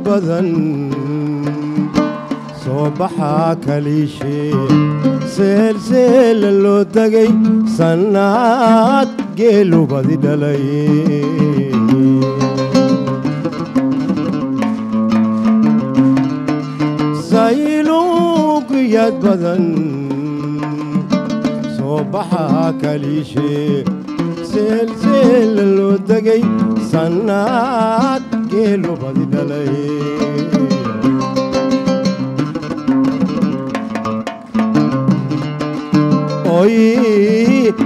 Sayluguyad badan soo baxaa kaliishee seelseela loo tagay sannaad geelu badi dhalay sayluguyad badan soo baxaa kaliishee seelseela loo tagay sannaad geelu badi dhalay oy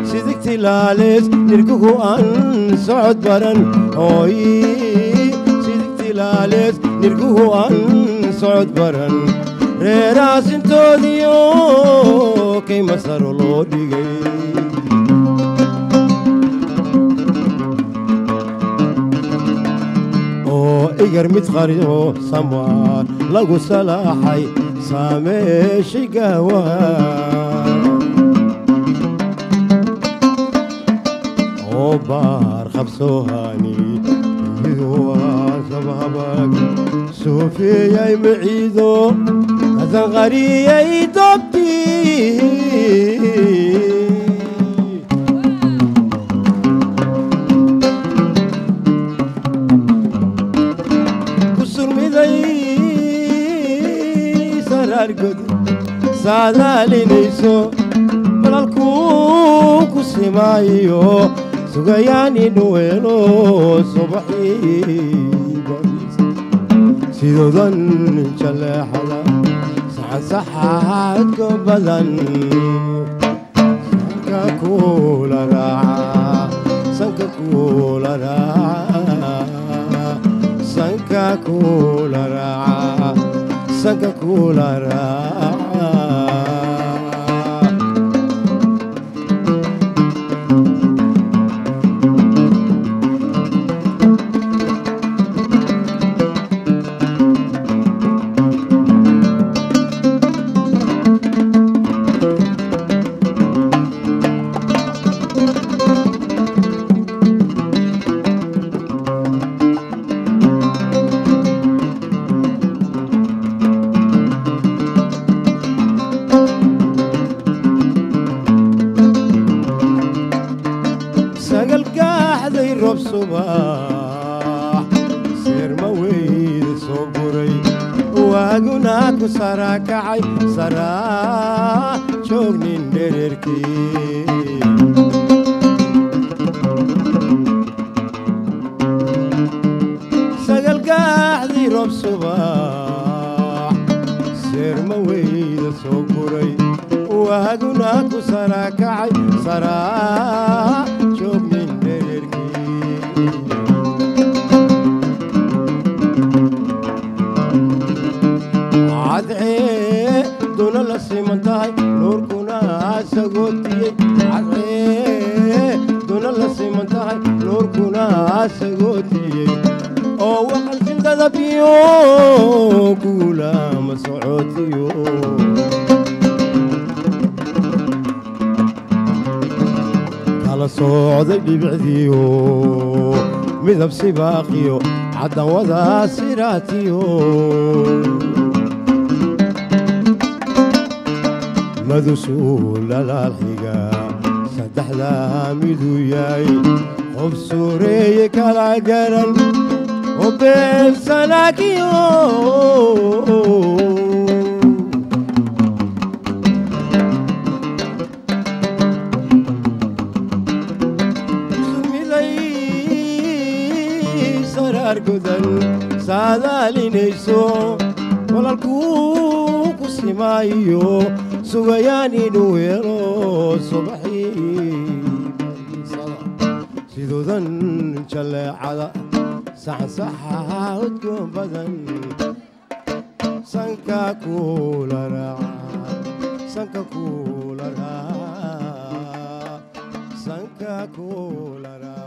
sidigtilaalees nirkuhu aan socod baran oy sidigtilaalees nirkuhu aan socod baran reeraasintoodiyo kay masaro loo dhigay oo igar mid qariyo samwaar lagu salaaxay saameeshay gaawaha oo baar qabsoohani sabhabag suufiyay maciido hasan qariyay dobtii kusurmiday saraargod saadaalinayso malalkuu ku simaayo sugayaan inuu helo subaxii sidoodan jaleexada saxansaxaadka badan sanka kula raaca sanka kula raaca sanka kula raaca sanka kula raaca. Sagal gaaxday roob subax seerma weyda soo guray waaguna ku sarakacay saraa joognin dhererkii sagal gaaxday roob subax seerma weyda soo guray waaguna ku sarakacay saraa joognin dhererkii cadceeduna la siman tahay nuurkuna sagootiyey cadceeduna la siman tahay nuurkuna sagootiyey oo waqalsin dadabiyo guulama socotiyo kala socday dhibicdiyo midab sibaaqiyo caddan wada siraatiyo madusuulalaalxiga saddexdaa miduu yahay qof suureeye kala garan oo beelsanaakiyo sumiday saraar godan saadaalinayso walalkuu ku simaayo sugayaan inuu helo subaxii sidoodan jaleecada saxansaxa udgoon badan sanka kula raaca sanka kula raaca sanka kula raaca.